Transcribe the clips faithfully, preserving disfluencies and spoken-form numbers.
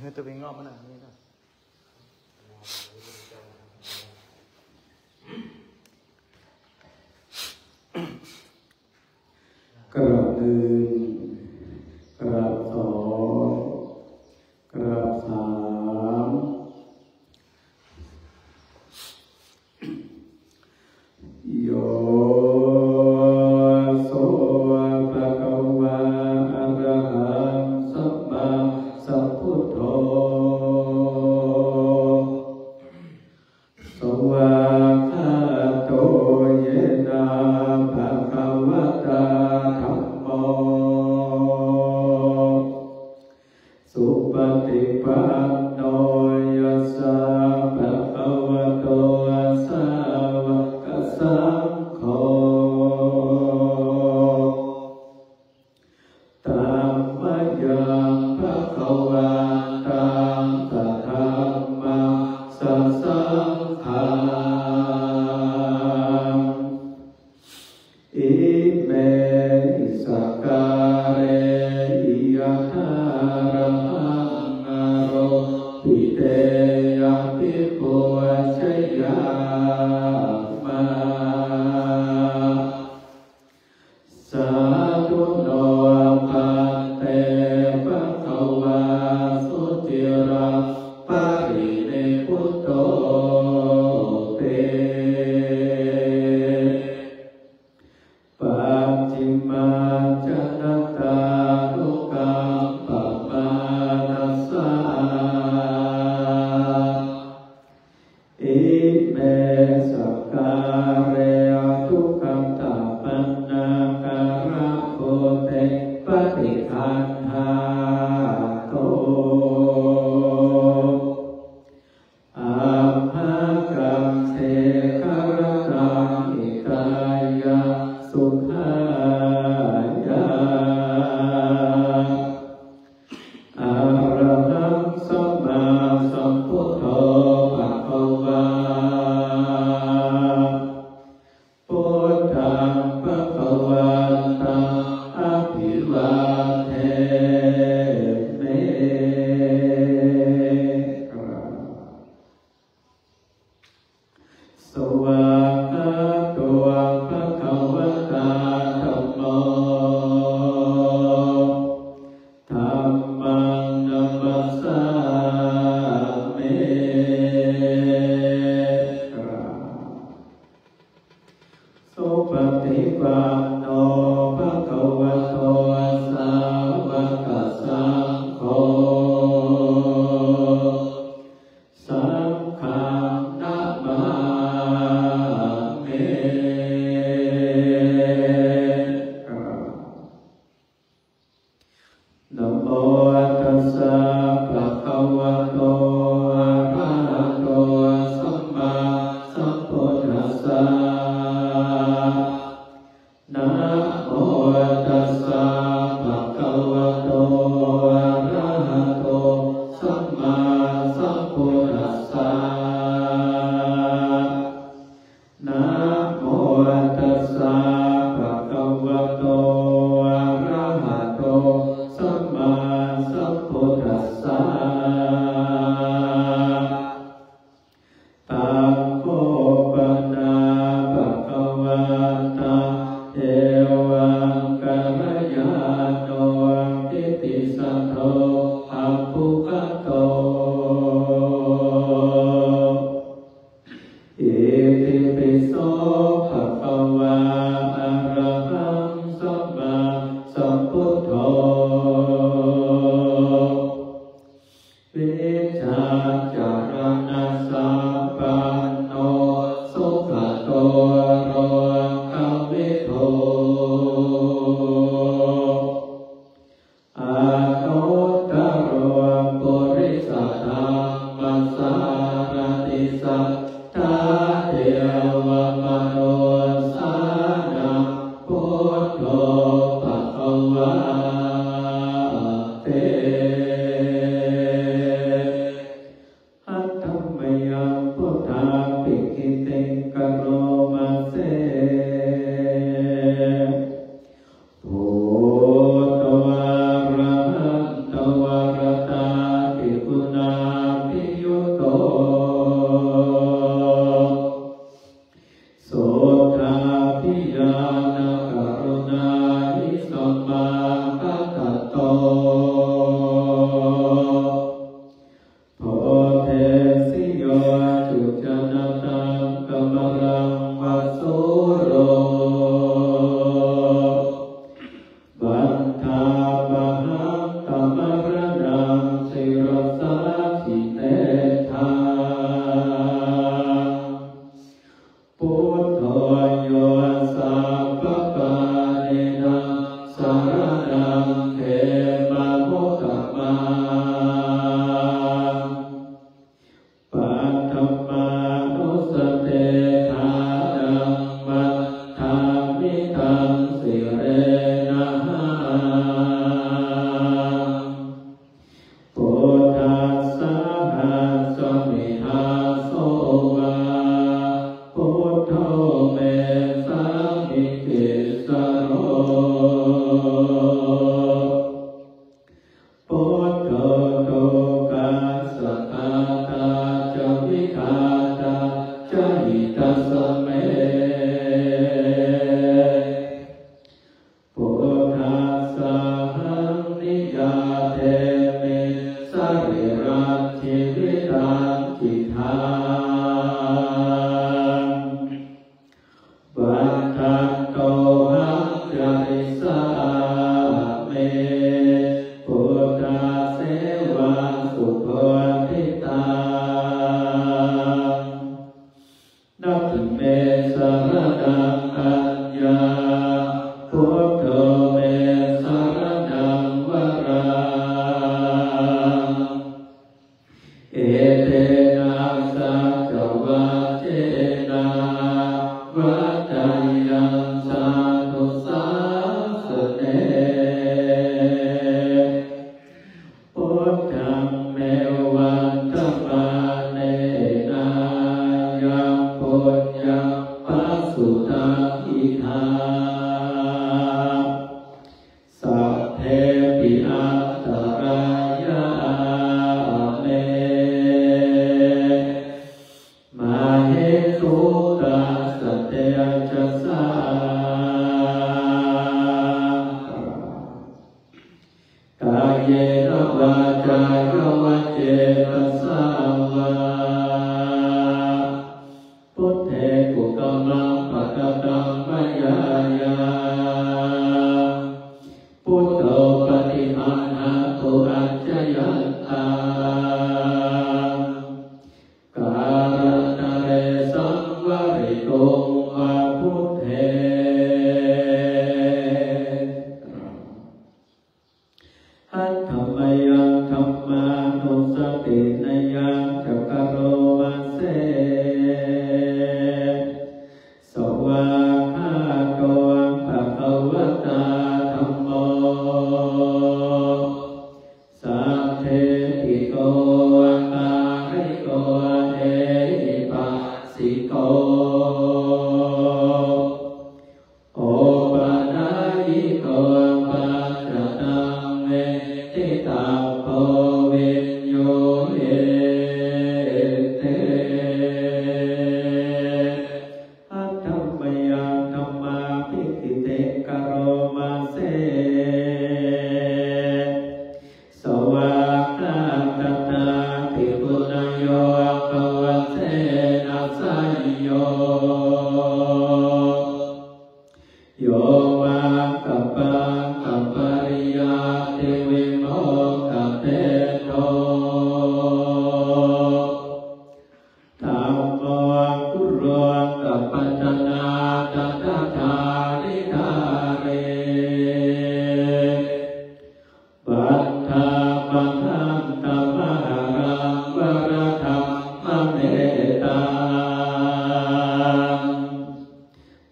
ให้ตัวเองงอกมันหน่อยนี่นะ กราบหนึ่ง กราบสอง กราบสาม Yo so bhagavā arahaṃ sammāsambuddho, svākkhāto yena bhagavatā dhammo, supaṭipanno yassa bhagavato sāvakasaṅgho, tammayaṃ bhagavantaṃ sadhammaṃ sasaṅghaṃ, imehi sakkārehi yathārahaṃ āropitehi abhipūjayāma. Sādhu no bhante bhagavā suciraṃ parinibbutopi, pacchimājanatānukampamānasā, ime sakkāre duggatapaṇṇākārabhūte paṭiggaṇhātu. Amhākaṃ dīgharattaṃ hitāya sukhāya. Arahaṃ sammāsambuddho bhagavā, buddhaṃ bhagavantaṃ abhivādemi. กราบ Svākkhāto bhagavatā dhammo, dhammaṃ namassāmi. กราบ Supaṭipanno bhagavato sāvakasaṅgho, saṅghaṃ namāmi. กราบ Namo tassa bhagavato arahato sammāsambuddhassa. Namo tassa bhagavato arahato sammāsambuddhassa. Namo tassa bhagavato arahato sammāsambuddhassa. Taṃ kho pana bhagavantaṃ evaṃ kalyāṇo kittisaddo abbhuggato. Itipi so bhagavā arahaṃ sammāsambuddho, vijjācaraṇasampanno sugato lokavidū, anuttaro purisadammasārathi satthā devamanussānaṃ buddho bhagavāti. Handa mayaṃ buddhapāṭigitiṃ karoma se. Buddho arahanto varatā bhikkhu Jayasme. Buddhassāhaṃ niyyādemi sarīrañjīvitañcidaṃ. Vandantohaṃ carissāmi buddhasevaṃ subodhitaṃ. Natthi me saraṇaṃ aññaṃ, buddho me saraṇaṃ varaṃ. Etena saccavajjena vaḍḍheyyaṃ satthu sāsane. Buddhaṃ me vandamānena yaṃ puññaṃ pasutaṃ idha, sabbepi antarāyā me māhesuṃ tassa tejasā. Kāyena vācāya va cetasā vā, buddhe kukammaṃ pakataṃ mayā yaṃ, buddho paṭiggaṇhatu accayantaṃ, kālantare saṃvarituṃ va buddhe. Handa mayaṃ dhammānussatinayañca karoma se. Svākkhāto bhagavatā dhammo, sandiṭṭhiko akāliko ehipassiko, opanayiko paccattaṃ veditabbo viññūhīti. Handa mayaṃ dhammābhigītiṃ karoma se. Svākkhātatā bhikkhunā yogavasena seyyo, yo maggapākapariyattivimokkateddo, dhammo kulokapatanā tathāriṭṭhāri, vandāmahaṃ tamaharaṃ varadhammametaṃ.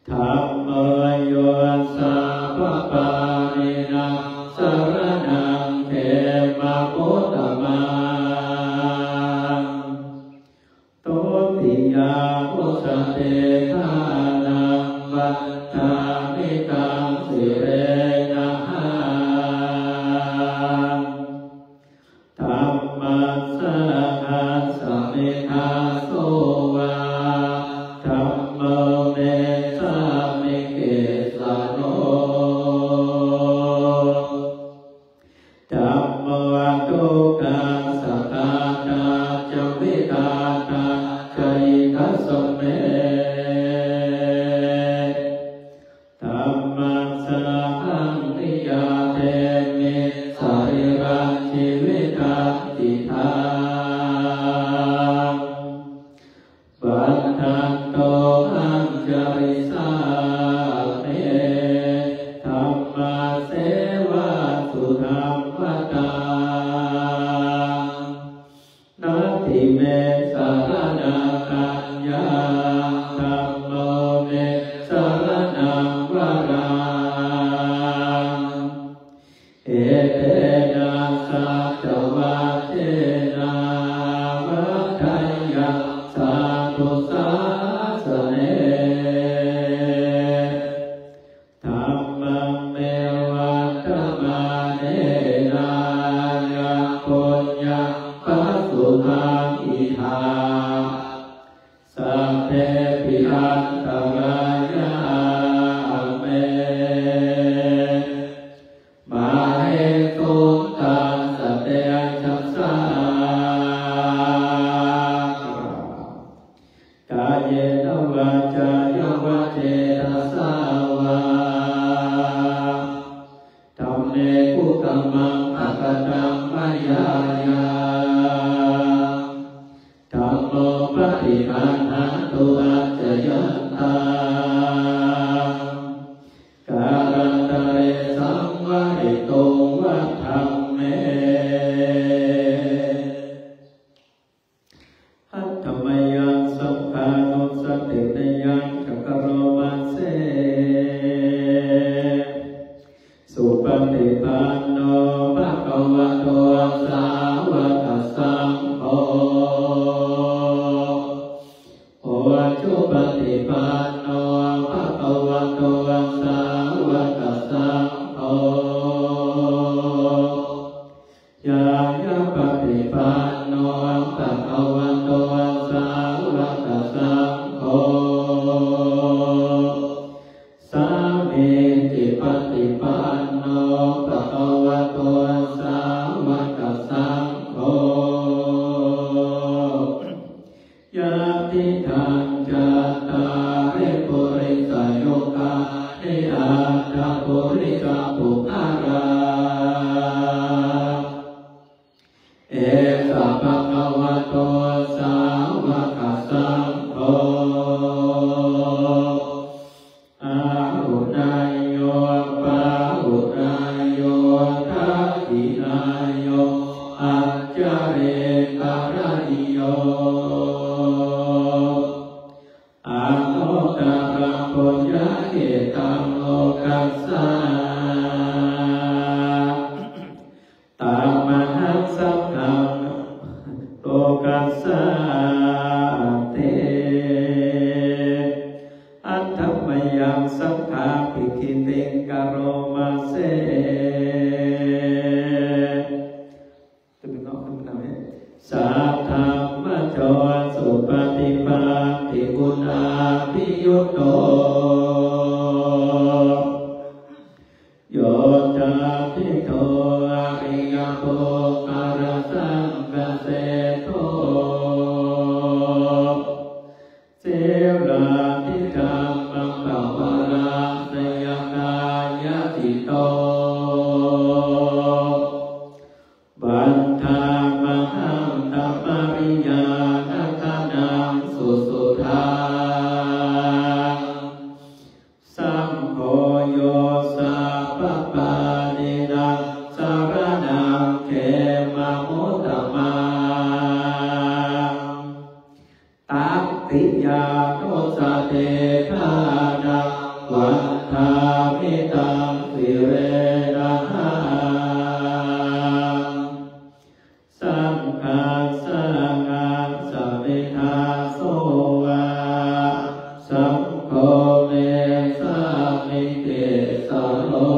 Dhammo yo sabbapāṇīnaṃ saraṇaṃ khemamuttamaṃ, dutiyānussatiṭṭhānaṃ vandāmi taṃ sirenahaṃ. Dhammassākāsmi dāso va, dhammo me sāmikissaro, dhammo dukkhassa ghātā ca vidhātā ca hitassa me. Dhammassāhaṃ niyyādemi sarīrañjīvitañcidaṃ. Vandantohaṃ carissāmi dhammasseva sudhammataṃ. Natthi me saraṇaṃ aññaṃ, dhammo me saraṇaṃ varaṃ. Etena saccavajjena vaḍḍheyyaṃ satthu sāsane. Dhammaṃ me vandamānena yaṃ puññaṃ pasutaṃ idha, sabbe Tepi antarāyā me māhesuṃ tassa tejasā. Kāyena vācāya va cetasā vā, dhamme kukammaṃ pakataṃ mayā yaṃ, dhammo paṭiggaṇhatu accayantaṃ, kālantare saṃvarituṃ va dhamme. Handa mayaṃ saṅghānussatinayañca karoma se. Supaṭipanno bhagavato sāvakasaṅgho, ujupaṭipanno bhagavato sāvakasaṅgho, ñāyapaṭipanno bhagavato sāvakasaṅgho, sāmīcipaṭipanno bhagavato sāvakasaṅgho, yadidaṃ cattāri purisayugāni aṭṭha purisapuggalā, esa bhagavato sāvakasaṅgho, āhuneyyo pāhuneyyo dakkhiṇeyyo añjalikaraṇīyo, anuttaraṃ puññakkhettaṃ lokassā. Tamahaṃ saṅghaṃ lokassāti. Handa mayaṃ saṅghābhigītiṃ karoma se. Saddhammajo supaṭipattiguṇābhiyutto, yoṭṭhābbidho ariyapuggalasaṅghaseṭṭho, sīlādidhammaṃ pavarāsayakāyacitto, vandāmahaṃ tamariyāna gaṇaṃ susuddhaṃ. Saṅgho yo sabbapāṇīnaṃ saraṇaṃ khemamuttamaṃ, tatiyānussatiṭṭhānaṃ vandāmi taṃ sirenahaṃ. Saṅghassāhasmi dāso va, saṅgho me sāmikissaro.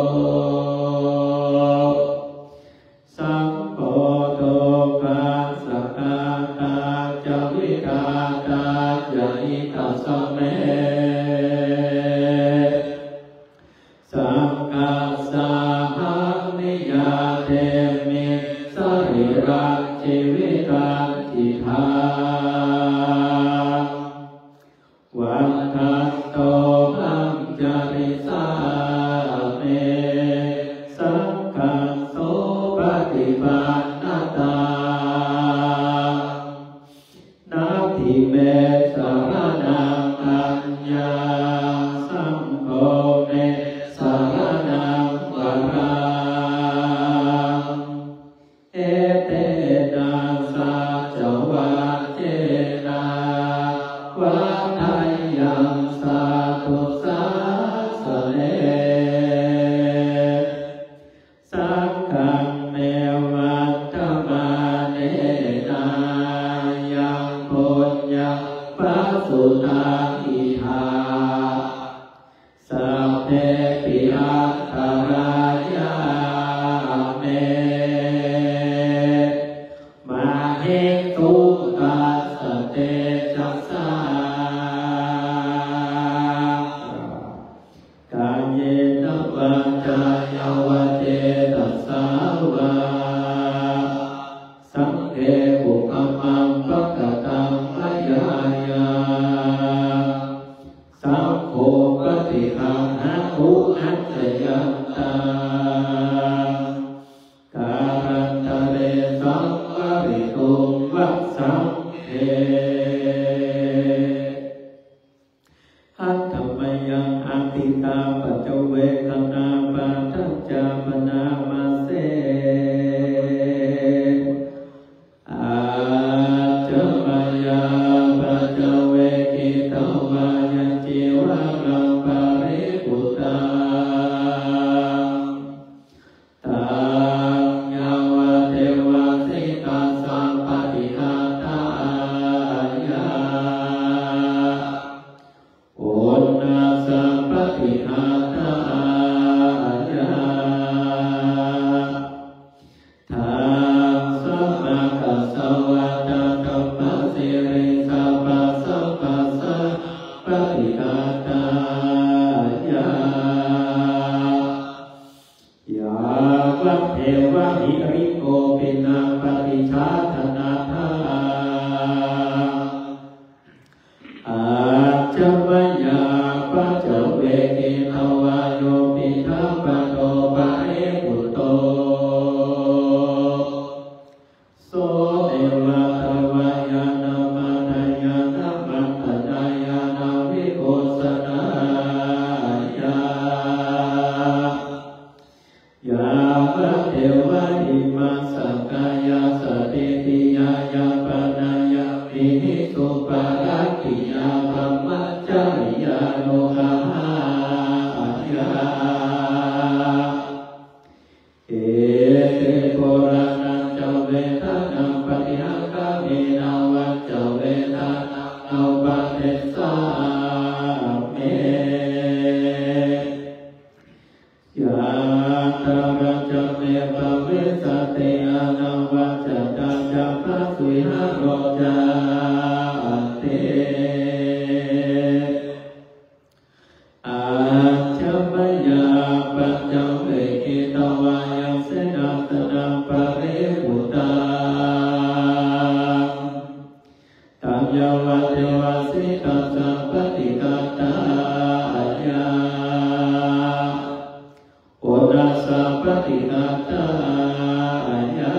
Saṅgho dukkhassa ghātā ca vidhātā ca hitassa me. Saṅghassāhaṃ niyyādemi sarīrañjīvitañcidaṃ. Vandantohaṃ carissāmi saṅghaṃ supaṭipannataṃ. Natthi me saraṇaṃ aññaṃ, saṅgho me saraṇaṃ varaṃ. Etena saccavajjena vaḍḍheyyaṃ satthu sāsane. Saṅghaṃ me vandamānena yaṃ puññaṃ pasutaṃ idha, sabbepi antarāyā me māhesuṃ tassa tejasā. mayā paccavekkhitavā yo piṇḍapāto paribhutto, so devā davāya na madāya na maṇḍanāya na vibhūsanāya. Yāvadeva imā sakāyā saṭṭhitiyā yāpanāya vihiṃsuparatiyā brahmacariyānuggahāya, ete purāṇañca vedanaṃ paṭihaṅkhāmi navañca vedanaṃ na uppādessāmi. Yātrā ca me bhavissati anavajjatā ca phāsuvihāro cāti. Ajja mayā paccavekkhitavā yaṃ senāsanaṃ paribhuttaṃ, taṃ yāvadeva sītassa paṭighātāya, uṇhassa paṭighātāya,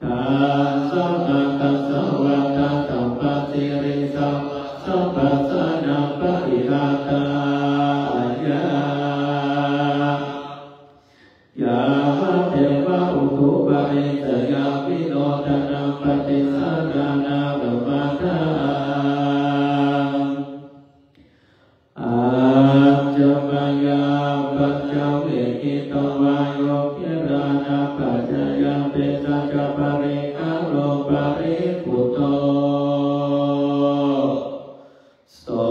dasāhata savatā sabbasiriṃsapāsapassānaṃ paṭighātāya, yāvadeva utuparissayavinodanaṃ paṭisallānārāmatthaṃ. Ajja mayā paccavekkhitavā yo gilānapaccayabhesajjaparikkhāro paribhutto, so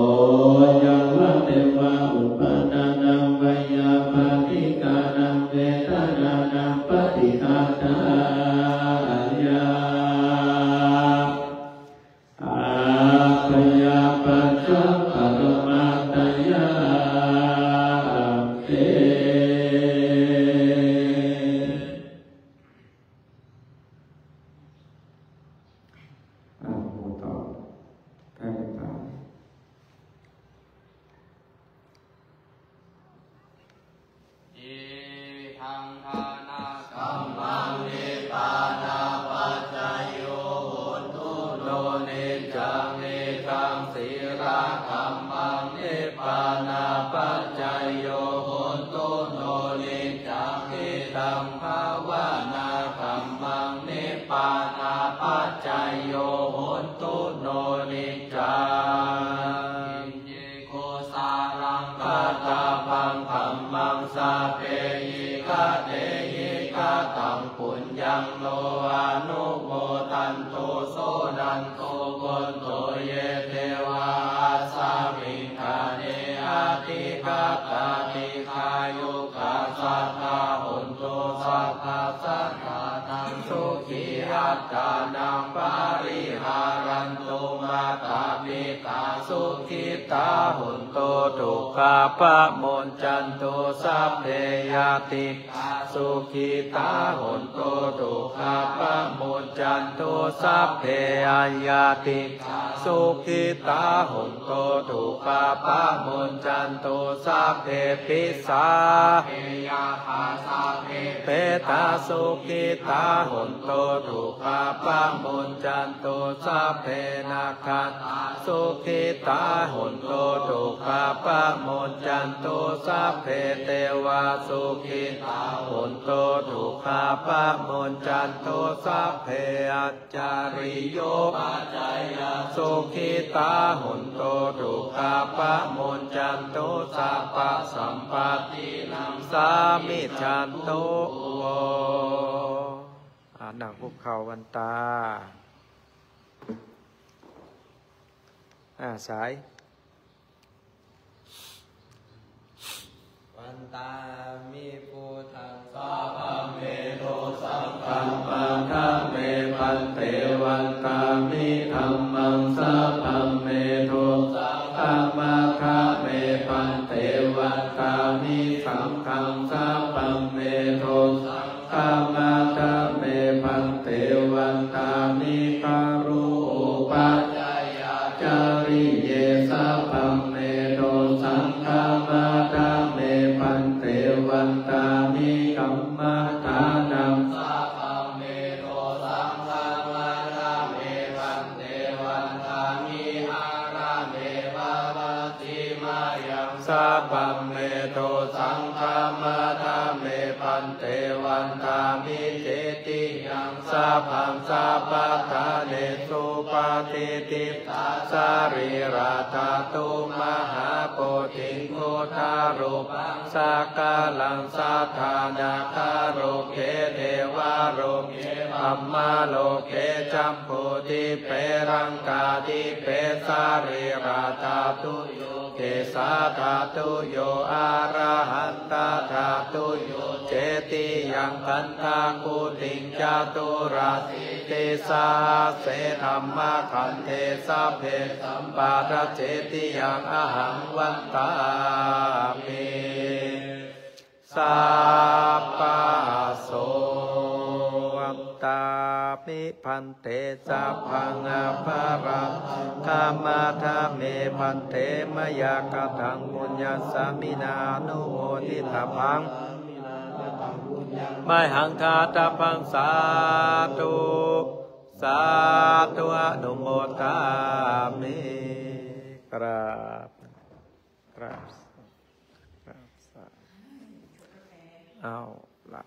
yāvadeva uppannānaṃ veyyābādhikānaṃ vedanānaṃ paṭighātāya, abyāpajjhaparamatāya ti. อ่ะ หมู่ต่อ ได้ไหมครับ? Idaṃ dānakammaṃ nibbānapaccayo hotu no niccaṃ. Idaṃ sīlakammaṃ nibbānapaccayo hotu no niccaṃ. Idaṃ bhāvanākammaṃ nibbānapaccayo hotu no niccaṃ. Kusalaṃ kattabbaṃ kammaṃ sabbehi katehi kataṃ puññaṃ no anumodantu suṇantu bhonto ye devā asmiṃ ṭhāne adhigatā dīghāyukā sadā hontu sabbasaṅ ghānaṃ sukhī attānaṃ pariharantu mātāpitā sukhitā hontu dukkhā pamuñcantu sabbe ñātikā sukhitā hontu dukkhā pamuñcantu sabbe aññātikā sukhitā hontu dukkhā pamuñcantu sabbe pisā petā sukhitā hontu dukkhā pamuñcantu sabbe nakkhattā sukhitā hontu dukkhā pamuñcantu sabbe devā sukhitā hontu dukkhā pamuñcantu sabbe ācariyopajayyā sukhitā hontu dukkhā pamuñcantu sabbasampattināṃ samijjhantu. อ่า นั่งคุกเข่า วันตา อ่า สาย Vandāmi buddhaṃ sabbaṃ me dosaṃ khamatha me bhante. Vandāmi dhammaṃ sabbaṃ me dosaṃ khamatha me bhante. Vandāmi saṅghaṃ sabbaṃ me dosaṃ khamatha me bhante. Vandāmi guru upajjhāyā Sabbaṃ me dosaṃ khamatha me bhante, vandāmi cetiyaṃ sabbaṃ sabbaṭṭhānesu. Patiṭṭhitā sarīradhātu mahābodhiṃ buddharūpaṃ sakalaṃ sadā, nakkhalokhe devaloke brahmaloke jambudīpe laṅkādīpe sarīradhātuyo kesādhātuyo arahan tadhātuyo cetiyaṃ gandhakuṭiṃ caturāsītisahassi dhammakkhandhe sabbe sampadaccetiyaṃ ahaṃ vandāmi sabbaso. Vandāmi bhante sabbaṃ aparādhaṃ khamatha me bhante, mayā kataṃ puññaṃ sāminā anumoditabbaṃ, mayhaṃ dātabbaṃ sādhu sādhu anumodāmi. กราบ กราบ กราบ เอาละ